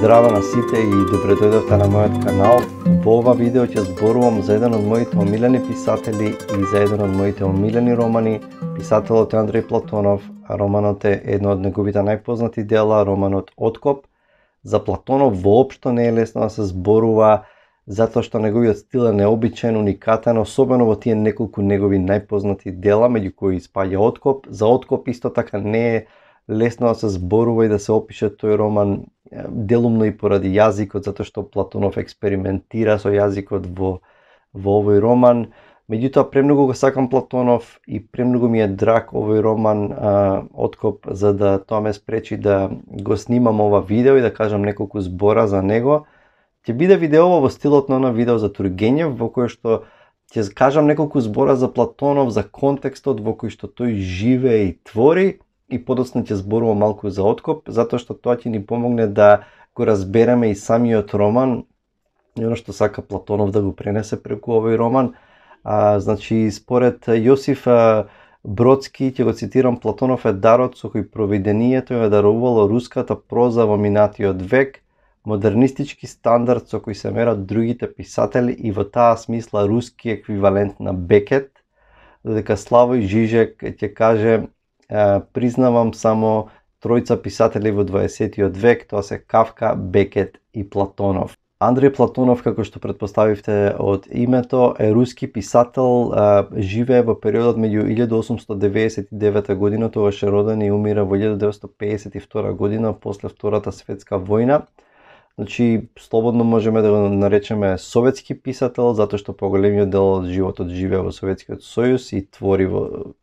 Здраво на сите и добре дојдовте на мојот канал. Во ова видео ќе зборувам за еден од моите омилени писатели и за еден од моите омилени романи. Писателот е Андреј Платонов, а романот е едно од неговите најпознати дела, романот Откоп. За Платонов воопшто не е лесно да се зборува, затоа што неговиот стил е необичен, уникатен, особено во тие неколку негови најпознати дела, меѓу кои спаѓа Откоп. За Откоп исто така не е лесно да се зборува и да се опише тој роман, делумно и поради јазикот, затоа што Платонов експериментира со јазикот во овој роман. Меѓутоа, премногу го сакам Платонов и премногу ми е драг овој роман Откоп, за да тоа ме спречи да го снимам ова видео и да кажам неколку збора за него. Ќе биде видео во стилот на видео за Тургенев, во кое што ќе кажам неколку збора за Платонов, за контекстот во кој што тој живее и твори, и подоцна ќе зборувам малку за Откоп, затоа што тоа ќе ни помогне да го разбереме и самиот роман и оно што сака Платонов да го пренесе преку овој роман. Значи, според Јосиф Бродски, ќе го цитирам, Платонов е дарот со кој провидението ја дарувало руската проза во минатиот век, модернистички стандард со кој се мерат другите писатели и во таа смисла руски еквивалент на Бекет, додека Славој Жижек ќе каже: признавам само тројца писатели во 20 век, тоа се Кавка, Бекет и Платонов. Андреј Платонов, како што претпоставивте од името, е руски писател, живее во периодот меѓу 1899 година, тогаш е роден и умира во 1952 година после Втората светска војна. Значи, слободно можеме да го наречеме советски писател, затоа што поголемиот дел од животот живее во Советскиот сојуз и твори во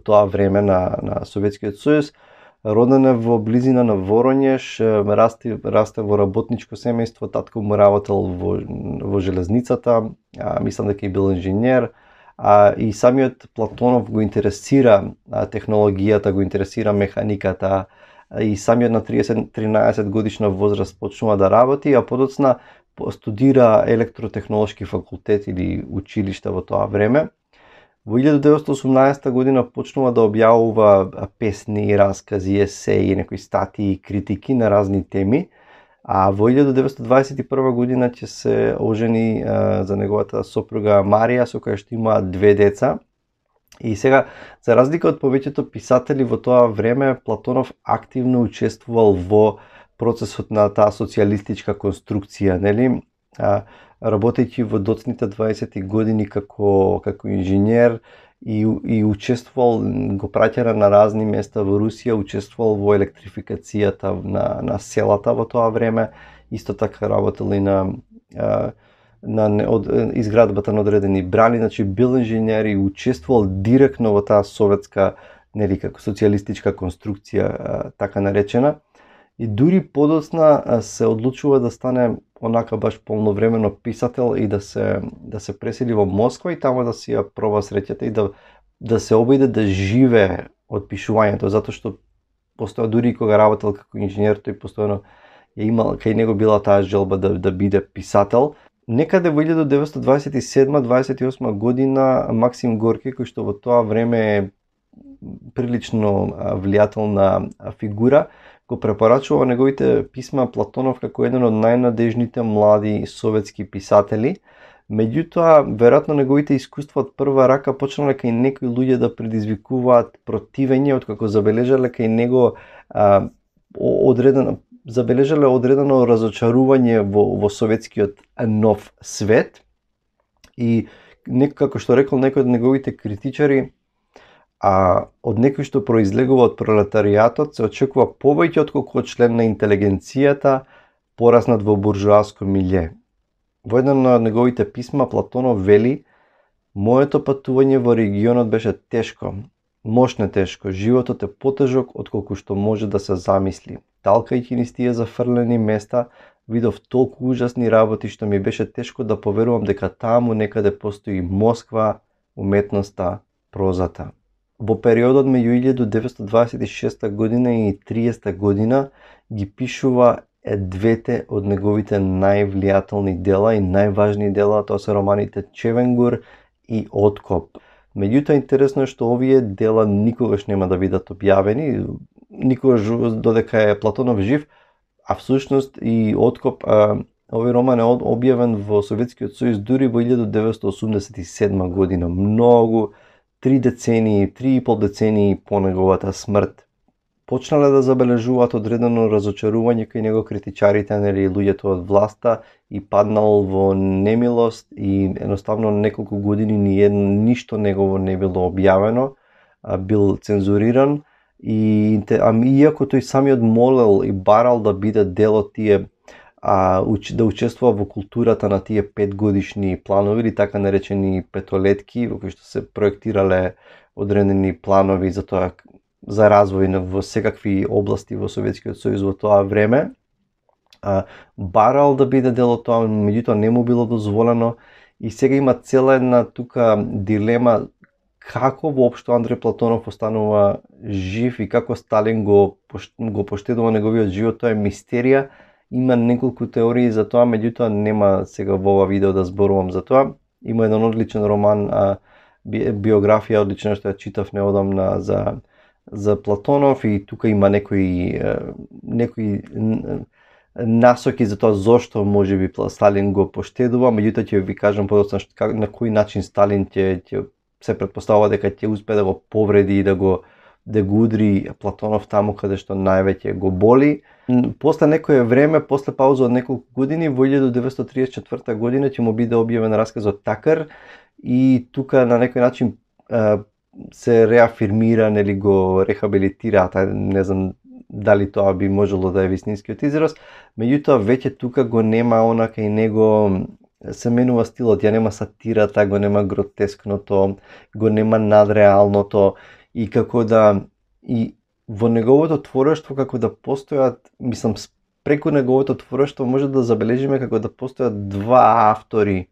тоа време на Советскиот сојуз. Роден е во близина на Воронеж, расте во работничко семејство, татко му работел во железницата, мислам дека и бил инженер, и самиот Платонов го интересира технологијата, го интересира механиката, и самиот на 13 годишна возраст почнува да работи, а подоцна студира електротехнолошки факултет или училиште во тоа време. Во 1918 година почнува да објавува песни, раскази, есеи, некои статии и критики на разни теми, а во 1921 година ќе се ожени за неговата сопруга Марија, со која што има 2 деца. И сега, за разлика од повеќето писатели во тоа време, Платонов активно учествувал во процесот на таа социјалистичка конструкција, нели? Работејќи во доцните 20 години како инженер и учествувал, го праќа на разни места во Русија, учествувал во електрификацијата на селата во тоа време, исто така работел и на изградбата на одредени брани, значи бил инженер и учествувал директно во таа советска, нели, како социјалистичка конструкција, така наречена. И дури подоцна се одлучува да стане онака баш полновремено писател и да се пресели во Москва и таму да си ја проба среќата и да се обиде да живее од пишувањето, затоа што постоја дури кога работел како инженер, тој постојано ја имал, кај него била таа желба да биде писател. Некаде во 1927-28 година Максим Горки, кој што во тоа време е прилично влијателна фигура, го препорачува неговите писма Платонов како еден од најнадежните млади советски писатели. Меѓутоа, веројатно неговите искуства од прва рака почнале кај некои луѓе да предизвикуваат противење, откако забележале кај него одредено разочарување во советскиот нов свет. И како што рекол некој од неговите критичари, од некој што произлегува од пролетаријатот се очекува повеќе отколку од член на интелигенцијата, пораснат во буржоаско милје. Во еден од неговите писма Платонов вели: моето патување во регионот беше тешко, мошне тешко, животот е потежок отколку што може да се замисли. Талкајќи низ тие зафрлени места, видов толку ужасни работи што ми беше тешко да поверувам дека таму некаде постои Москва, уметноста, прозата. Во периодот меѓу 1926 година и 30 година ги пишува двете од неговите највлијателни дела и најважни дела, тоа се романите Чевенгур и Откоп. Меѓутоа, интересно е што овие дела никогаш нема да бидат објавени, никогаш додека е Платонов жив, А всушност и Откоп, овој роман е објавен во Советскиот сојуз дури во 1987 година, многу 3,5 децении по неговата смрт. Почнале да забележуваат одредено разочарување кај него критичарите, нели луѓето од власта, и паднал во немилост и едноставно неколку години ништо негово не било објавено, бил цензуриран и иако тој самиот молел и барал да биде дел од тие да учествува во културата на тие 5-годишни планови или така наречени петолетки, во кои што се проектирале одредени планови за тоа за развој во секакви области во Советскиот сојуз во тоа време. Барал да биде дел од тоа, меѓутоа не му било дозволено и сега има цела една тука дилема како воопшто Андреј Платонов останува жив и како Сталин го поштедува неговиот живот, тоа е мистерија. Има неколку теории за тоа, меѓутоа нема сега во ова видео да зборувам за тоа. Има еден одличен роман, биографија одлична што ја читав неодамна за Платонов и тука има некои насоки за тоа зошто можеби Сталин го поштедува, меѓутоа ќе ви кажам подоцна на кој начин Сталин ќе се претпоставува дека ќе успее да го повреди и да го удри Платонов таму каде што највеќе го боли. После некое време, после пауза од неколку години, во 1934 година ќе му биде објавен расказот Такар и тука на некој начин се реафирмира, нели го рехабилитира, не знам дали тоа би можело да е вистинскиот израз, меѓутоа веќе тука го нема она кај него, се менува стилот, ја нема сатирата, го нема гротескното, го нема надреалното и како да и во неговото творештво како да постојат, мислам, преку неговото творештво може да забележиме како да постојат два автори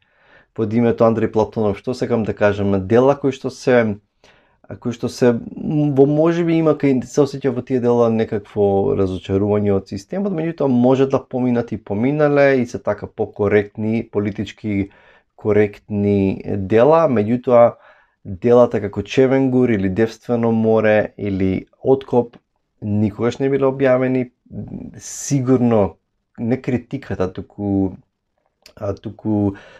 под името Андреј Платонов. Што сакам да кажам, дела кои што се во можеби има кај се осеќа во тие дела некакво разочарување од системот, меѓутоа може да поминат и поминале и се така покоректни, политички коректни дела, меѓутоа делата како Чевенгур или Девствено море или Откоп никогаш не биле објавени. Сигурно не критиката, туку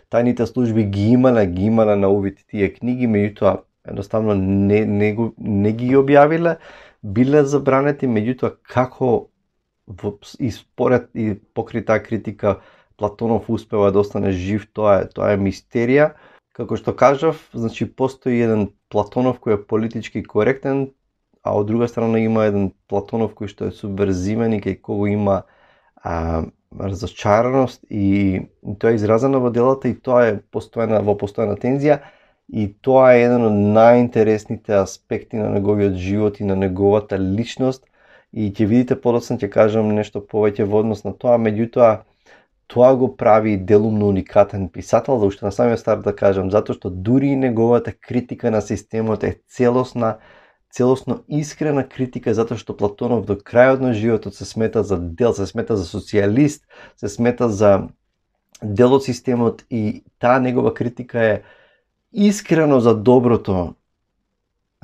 тајните служби ги имале на увид тие книги, меѓутоа едноставно не ги објавиле, биле забранети, меѓутоа како и според и покри таа критика Платонов успева да остане жив, тоа е мистерија. Како што кажав, значи постои еден Платонов кој е политички коректен, а од друга страна има еден Платонов кој што е субверзивен и кај кого има разочараност и тоа е изразено во делата и тоа е во постојана тензија и тоа е еден од најинтересните аспекти на неговиот живот и на неговата личност и ќе видите подоцна ќе кажам нешто повеќе во однос на тоа, меѓутоа тоа го прави делумно уникатен писател, уште на самиот старт да кажам, затоа што дури и неговата критика на системот е целосно искрена критика, затоа што Платонов до крајот на животот се смета за дел, се смета за социјалист, се смета за дел од системот и таа негова критика е искрено за доброто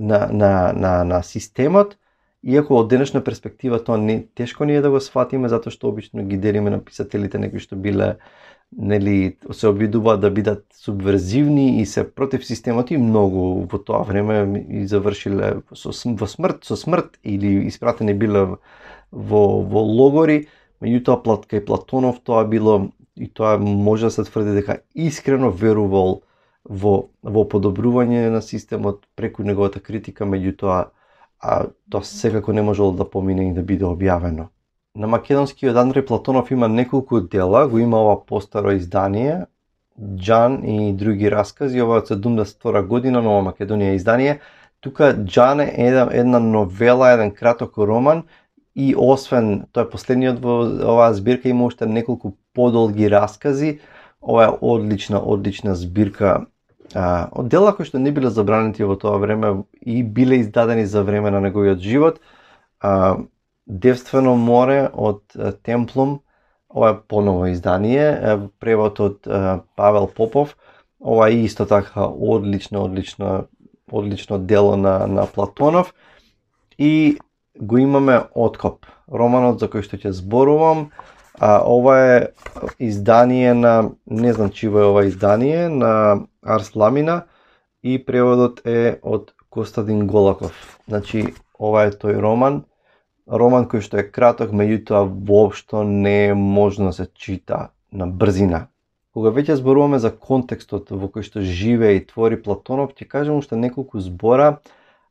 на системот, иако од денешна перспектива тоа тешко ни е да го сфатиме, затоа што обично ги делиме на писателите некои што биле, нели, се обидуваат да бидат субверзивни и се против системот и многу во тоа време и завршиле со смрт или испратени биле во логори, меѓутоа кај Платонов тоа било и тоа може да се тврди дека искрено верувал во подобрување на системот преку неговата критика, меѓутоа тоа секако не можело да помине и да биде објавено. На македонски од Андреј Платонов има неколку дела, го има ова постаро издание, Џан и други раскази, ова од 72 година, Нова Македонија издание. Тука Џан е една новела, еден краток роман и освен тој последниот во оваа збирка има уште неколку подолги раскази. Ова е одлична збирка од дела кои што не биле забранети во тоа време и биле издадени за време на неговиот живот. Девствено море од Темплум, ова е поново издание, превод од Павел Попов. Ова е исто така одлично дело на Платонов. И го имаме Откоп, романот за кој што ќе зборувам. Ова е издание на, не знам чиво е ова издание, на Арс Ламина и преводот е од Костадин Голаков. Значи, ова е тој роман кој што е краток, меѓутоа воопшто не е можно да се чита на брзина. Кога веќе зборуваме за контекстот во кој што живее и твори Платонов, ќе кажем уште неколку збора,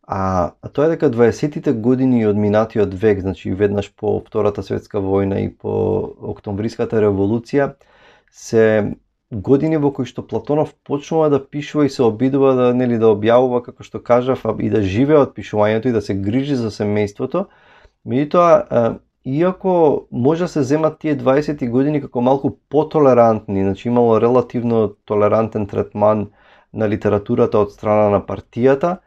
а тоа е дека 20-тите години од минатиот век, значи веднаш по Втората светска војна и по Октомвриската револуција, се години во кои што Платонов почнува да пишува и се обидува да објавува, како што кажав, и да живее од пишувањето и да се грижи за семејството. Меѓутоа, иако може да се земат тие 20 години како малку потолерантни, значи имало релативно толерантен третман на литературата од страна на партијата,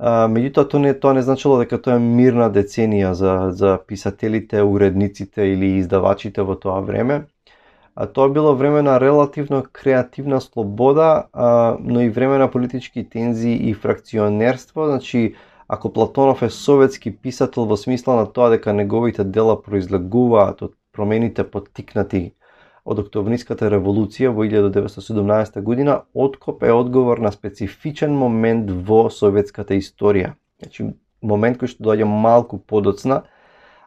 меѓутоа тоа не значило дека тоа е мирна деценија за писателите, уредниците или издавачите во тоа време. Тоа било време на релативно креативна слобода, но и време на политички тензии и фракционерство. Значи, ако Платонов е советски писател во смисла на тоа дека неговите дела произлегуваат од промените поттикнати од Октомвриската револуција во 1917 година, Откоп е одговор на специфичен момент во советската историја. Значи, момент кој што доаѓа малку подоцна,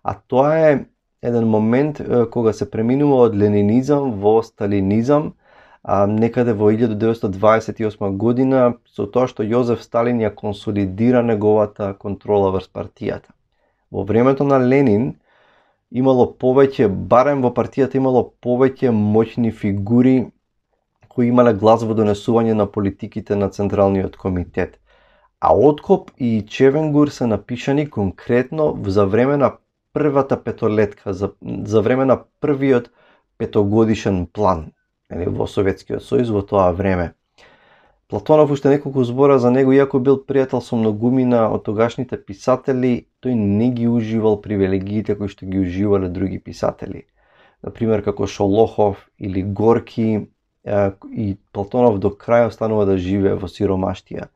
а тоа е еден момент кога се преминува од ленинизам во сталинизам, некаде во 1928 година, со тоа што Јозеф Сталин ја консолидира неговата контрола врз партијата. Во времето на Ленин имало повеќе, барем во партијата имало повеќе моќни фигури кои имале глас во донесување на политиките на Централниот комитет. А Откоп и Чевенгур се напишани конкретно за време на првата петолетка, за време на првиот петогодишен план во Советскиот сојуз во тоа време. Платонов уште неколку збора за него, иако бил пријател со многумина од тогашните писатели, тој не ги уживал привилегиите кои што ги уживале други писатели. Например, како Шолохов или Горки, и Платонов до крај останува да живее во сиромаштија.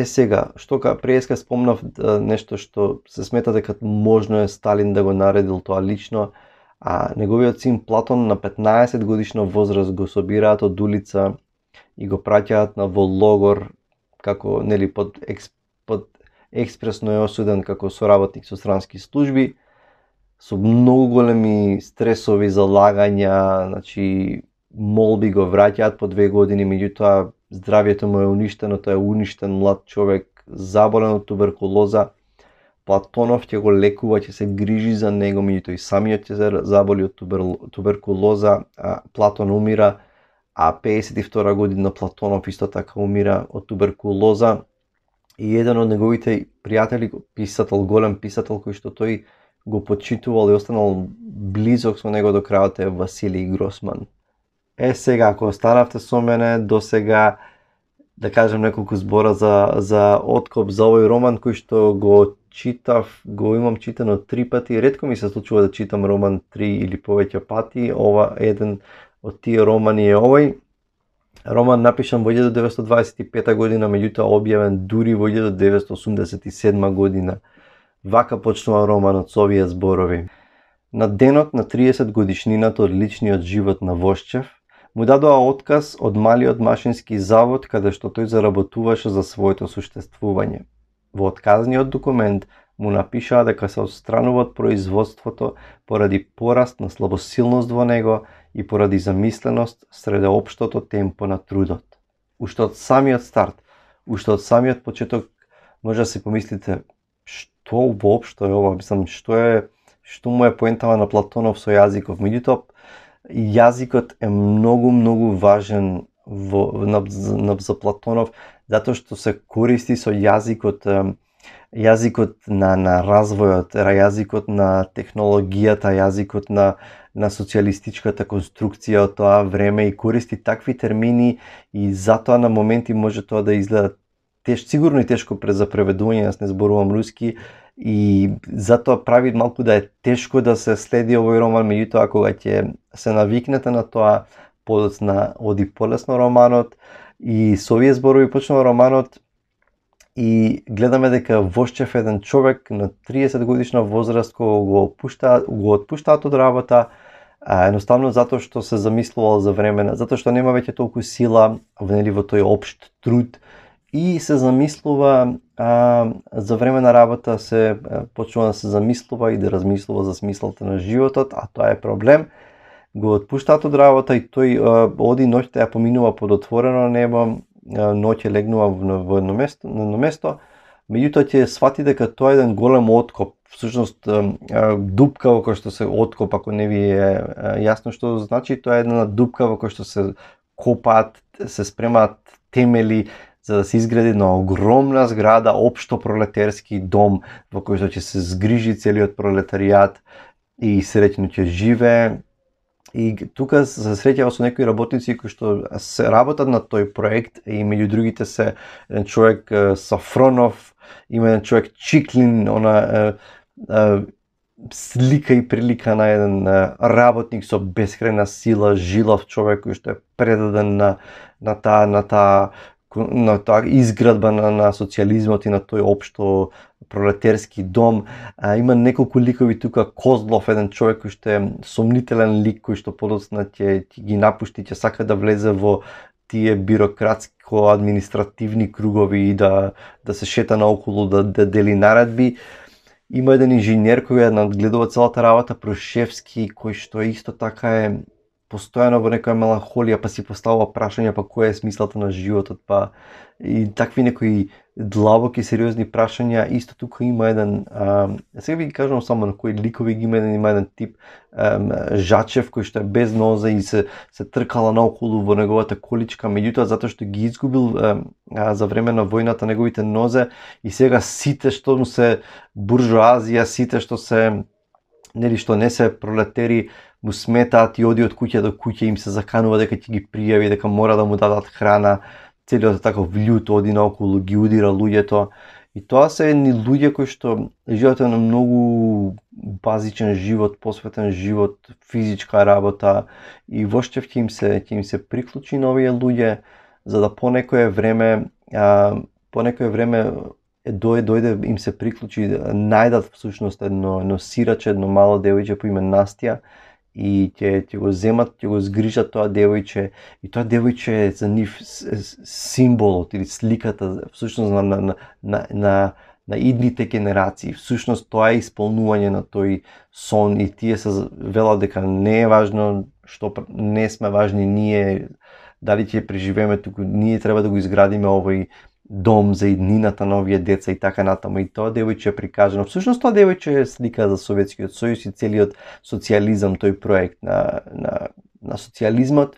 Сега, што преска спомнав нешто што се смета дека можно е Сталин да го наредил тоа лично, а неговиот син Платон на 15 годишна возраст го собираат од улица и го праќаат во логор, како под експресно е осуден како соработник со странски служби, со многу големи стресови, залагања, значи молби го враќаат по 2 години, меѓутоа здравјето му е уништено, тој е уништен млад човек, заболен од туберкулоза. Платонов ќе го лекува, ќе се грижи за него, меѓутоа и самиот ќе се заболи од туберкулоза, Платон умира, а 52 година Платонов исто така умира од туберкулоза. И еден од неговите пријатели, голем писател кој што тој го почитувал и останал близок со него до крајот е Василий Гросман. Сега, ако останавте со мене до сега, да кажем неколку збора за Откоп, за овој роман кој што го читав, го имам читано 3 пати. Ретко ми се случува да читам роман 3 или повеќе пати. Ова еден од тие романи е овој. Роман напишан во 1925 година, меѓутоа објавен дури во 1987 година. Вака почнува романот со овие зборови. На денот на 30 годишнината од личниот живот на Вошчев, му дадоа отказ од малиот машински завод каде што тој заработуваше за своето суштествување. Во отказниот документ му напишаа дека се отстранува од производството поради пораст на слабосилност во него и поради замисленост среде општото темпо на трудот. Уште од самиот старт, уште од самиот почеток може да си помислите што воопшто е ова, мислам што му е поентава на Платонов со јазиков. Меѓутоа јазикот е многу важен за Платонов, затоа што се користи со јазикот на развојот, јазикот на технологијата, јазикот на социјалистичката конструкција од тоа време и користи такви термини и затоа на моменти може тоа да изгледа сигурно и тешко за преведување, јас не зборувам руски, и затоа прави малку да е тешко да се следи овој роман, меѓутоа кога ќе се навикнете на тоа, подоцна оди полесно романот и со овие зборови почнува романот и гледаме дека Вошчев е еден човек на 30 годишна возраст кога го отпуштаат од работа, Едноставно затоа што се замислувал за време, затоа што нема веќе толку сила во тој општ труд и се замислува за време на работа, се почнува да се замислува и да размислува за смислата на животот, а тоа е проблем. Го отпуштаат од работа и тој оди ноќта ја поминува под отворено небо, ноќе легнува во едно место, меѓутоа ќе свати дека тоа е еден голем откоп, всушност дупка во која што се откоп, ако не ви е јасно што значи, тоа е една дупка во која што се копаат, се спремаат темели за да се изгради една огромна зграда, општо пролетерски дом во кој што ќе се згрижи целиот пролетаријат и среќно ќе живее. И тука се среќава со некои работници кои што се работат на тој проект и меѓу другите се еден човек Сафронов, има еден човек Чиклин, слика и прилика на еден работник со бескрајна сила, жилав човек кој што е предаден на таа изградба на социјализмот и на тој општо пролетерски дом. Има неколку ликови тука, Козлов, еден човек кој што е сомнителен лик, кој што подоцна ќе ги напушти, ќе сака да влезе во тие бирократско-административни кругови и да се шета наоколу, да дели наредби. Има еден инженер кој ја надгледува целата работа, Прошевски, кој што исто така е постојано во некоја меланхолија, па си поставува прашања, па која е смислата на животот, па и такви некои длабоки сериозни прашања. Исто тука има еден, сега ви кажам само на кои ликови ги има еден тип Жачев кој што е без нозе и се тркала наоколу во неговата количка, меѓутоа затоа што ги изгубил за време на војната неговите нозе и сега сите што му се буржоазија, сите што се што не се пролетери, му сметаат и оди од куќа до куќа, им се заканува дека ќе ги пријави, дека мора да му дадат храна, целиот таков лют оди наоколу, ги удира луѓето. И тоа се едни луѓе кои што живеат на многу базичен живот, посветен живот, физичка работа и воопшто ќе им се приклучи на овие луѓе за да по некое време дојде им се приклучи, најдат всушност едно сираче, едно мало девојче по име Настја и ќе го земат, ќе го згрижат тоа девојче и тоа девојче е за нив символот или сликата всушност на идните генерации. Всушност тоа е исполнување на тој сон и тие се велат дека не е важно што не сме важни ние, дали ќе преживееме туку, ние треба да го изградиме овој дом за иднината на овие деца и така натаму. И тоа девојче е прикажано. Всушност тоа девојче е слика за Советскиот сојуз и целиот социјализам, тој проект на социјализмот.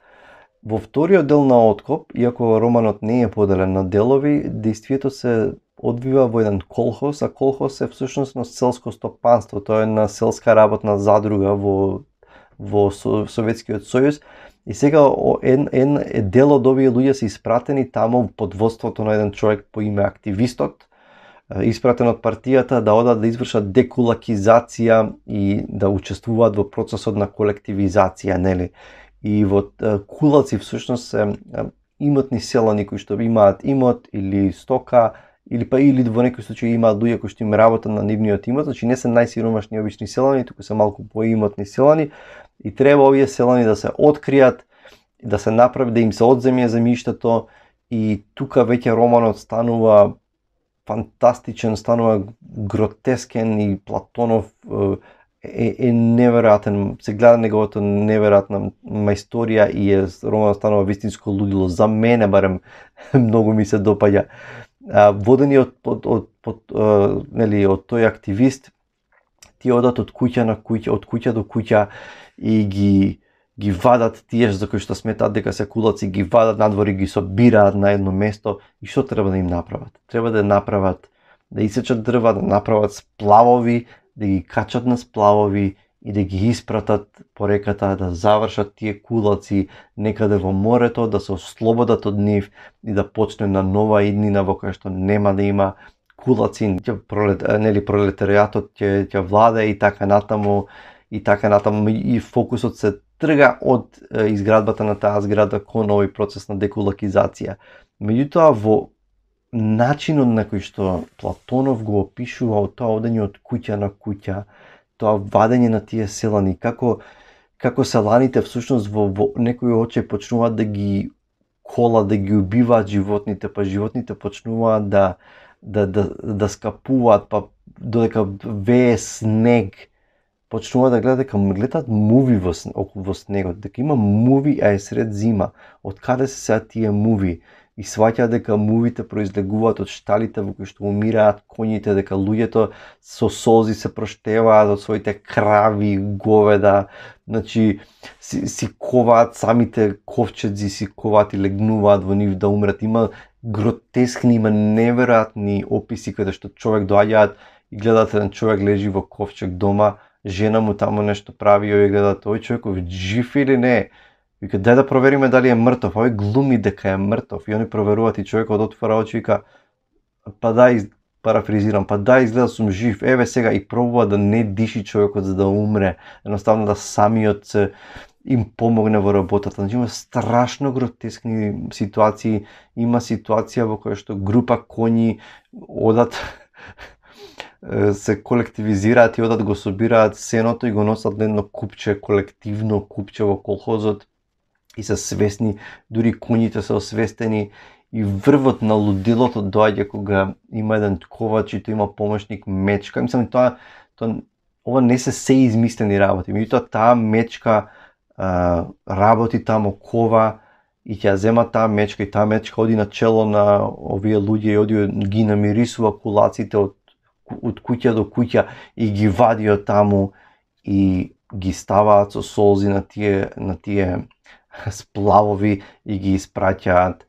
Во вториот дел на Откоп, иако романот не е поделен на делови, действието се одвива во еден колхоз, а колхоз е всушност на селско стопанство. Тоа е на селска работна задруга во Советскиот сојуз. И сега еден дел од овие луѓе се испратени таму под водството на еден човек по име Активистот, испратен од партијата да одат да извршат декулакизација и да учествуваат во процесот на колективизација, нели? И во кулаци всушност се имотни селани кои што имаат имот или стока или во некои случаи имаат луѓе кои што им работат на нивниот имот, значи не се најсиромашни обични селани, туку се малку поимотни селани. И треба овие селани да се откријат, да се направи, да им се одземе земјиштето и тука веќе романот станува фантастичен, станува гротескен и Платонов е неверојатен, се гледа неговото неверојатна мајсторија и романот станува вистинско лудило. За мене барем многу ми се допаѓа. Водени од тој активист, тие одат од куќа до куќа и ги вадат тие за кои што сметаат дека се кулаци, ги вадат надвор и ги собираат на едно место. И што треба да им направат? Треба да направат, да исечат дрва, да направат сплавови, да ги качат на сплавови и да ги испратат по реката, да завршат тие кулаци некаде во морето, да се ослободат од нив и да почне на нова иднина во која што нема да има кулаци, пролетаријатот ќе владе и така натаму и фокусот се трга од изградбата на таа зграда кон овој процес на декулакизација. Меѓутоа во начинот на кој што Платонов го опишува од тоа одење од куќа на куќа, тоа вадење на тие селани, како како селаните всушност во некои очи почнуваат да ги колат, да ги убиваат животните, па животните почнуваат да скапуваат, па додека вее снег, почнуваат да гледаат муви во снегот, дека има муви, а е сред зима. Од каде се сега тие муви? И сваќаат дека мувите произлегуваат од шталите во кои што умираат коњите, дека луѓето со солзи се проштеваат од своите крави, говеда, значи си коваат самите ковчедзи, си коваат и легнуваат во нив да умрат. Има гротескни, има неверојатни описи каде што човек доаѓаат и гледаат еден човек лежи во ковчег дома, жена му таму нешто прави, и гледаат овој човеков жив или не. Вика, дај да провериме дали е мртов, овој глуми дека е мртов, и они проверуваат и човекот отвора очи и вика, па дај, парафризирам, па дај, изгледа сум жив, еве сега, и пробува да не диши човекот за да умре, едноставно да самиот се им помогне во работата. Значи има страшно гротескни ситуации, има ситуација во која што група коњи одат се колективизираат и одат го собираат сеното и го носат на едно купче, колективно купче во колхозот, и се свесни, дури коњите се освестени, и врвот на лудилото доаѓа кога има еден ковач и тој има помошник мечка. Мислам, ова не се измислени работи, меѓутоа таа мечка работи таму, кова, и ќе зема таа мечка, и таа мечка оди на чело на овие луѓе и оди ги намирисува кулаците од куќа до куќа и ги вади од таму и ги ставаат со солзи на тие сплавови и ги испраќаат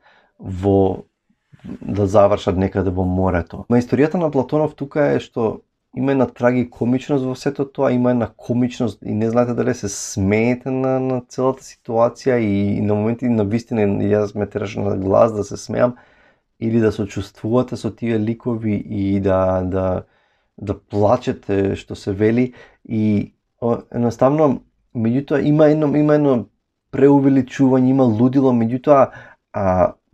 да завршат некаде во морето. Ма историјата на Платонов тука е што има една трагикомичност во сето тоа, има една комичност и не знаете дали се смеете на целата ситуација и на моменти на вистина јас ме тераше на глас да се смеам или да се чувствувате со тие ликови и да плачете што се вели, и едноставно меѓутоа има едно преувеличување, има лудило, меѓутоа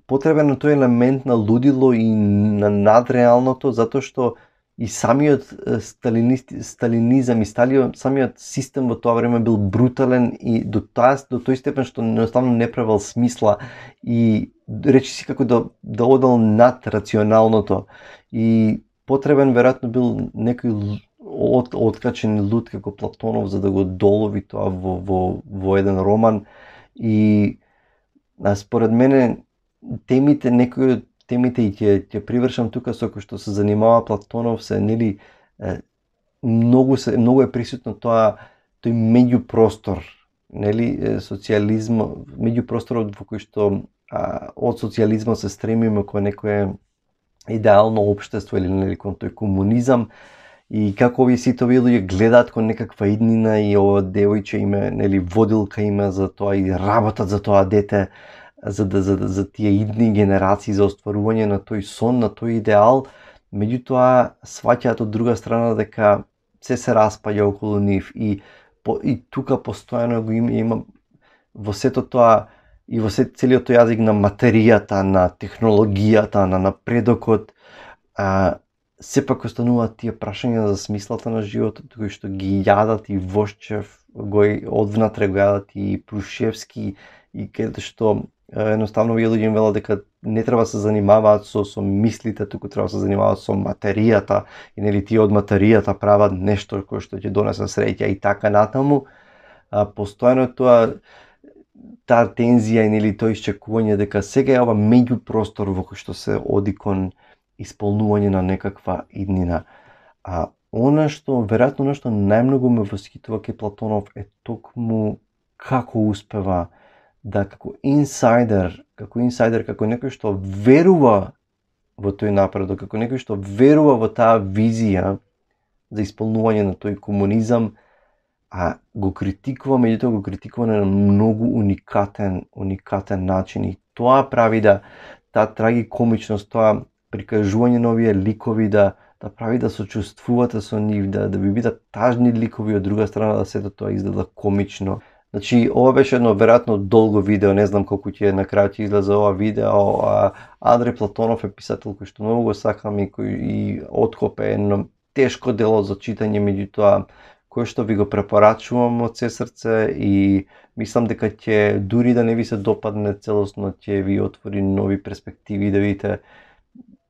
потребен е тој елемент на лудило и на надреалното, затоа што и самиот сталинизам и самиот систем во тоа време бил брутален и до тој степен што едноставно не правел смисла и речиси како да одел над рационалното, и потребен веројатно бил некој откачен луд како Платонов за да го долови тоа во еден роман. И според мене некои од темите, и ќе привршам тука со кој што се занимава Платонов, се нели многу е присутно тој меѓупростор, нели социјализм, меѓупросторот во кој што од социјализма се стремиме кон некое идеално општество или нели кон тој комунизам, и како овие сите овие луѓе гледаат кон некаква иднина и ова девојче име, нели водилка име за тоа и работат за тоа дете, за тие идни генерации, за остварување на тој сон, на тој идеал, меѓутоа сваќаат од друга страна дека се распаѓа околу нив и тука постојано го има во сето тоа и во целиот тој јазик на материјата, на технологијата, на напредокот, сепак остануваат тие прашања за смислата на животот, кои што ги јадат и Вошчев, одвнатре го јадат и Прушевски, и каде што едноставно овие луѓе им велат дека не треба да се занимаваат со мислите, туку треба да се занимаваат со материјата, и нели тие од материјата прават нешто кое што ќе донесе среќа и така натаму. Постојано таа тензија и нели тоа исчекување дека сега е ова меѓупростор во кој што се оди кон исполнување на некаква иднина. Веројатно нешто најмногу ме восхитува кај Платонов е токму како успева да како инсайдер, како некој што верува во тој напредок, како некој што верува во таа визија за исполнување на тој комунизам, го критикува, меѓутоа го критикува на многу уникатен начин, и тоа прави да таа трагикомичност, тоа прикажување на овие ликови да прави да сочувствувате со нив, да ви бидат тажни ликови, од друга страна да сето тоа изгледа комично. Значи, ова беше едно веројатно долго видео, не знам колку на крај ќе излезе ова видео. Андреј Платонов е писател кој што многу го сакам и кој откоп е едно тешко дело за читање, меѓутоа кој што ви го препорачувам од се срце и мислам дека ќе, дури да не ви се допадне целосно, ќе ви отвори нови перспективи да видите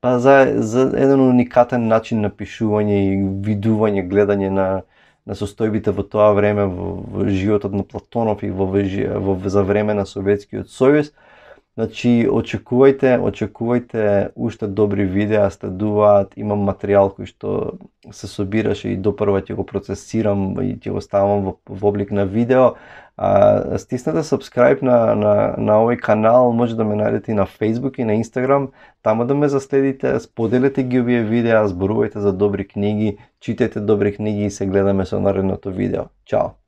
за еден уникатен начин на пишување и видување, гледање на состојбите во тоа време, во животот на Платонов и за време на Советскиот сојуз. Значи, очекувајте уште добри видеа, следуваат, имам материјал кој што се собираше и допрва ќе го процесирам и ќе го ставам во облик на видео. Стиснете subscribe на овој канал, може да ме најдете и на Facebook и на Instagram, тамо да ме заследите, споделете ги овие видеа, зборувајте за добри книги, читајте добри книги и се гледаме со наредното видео. Чао!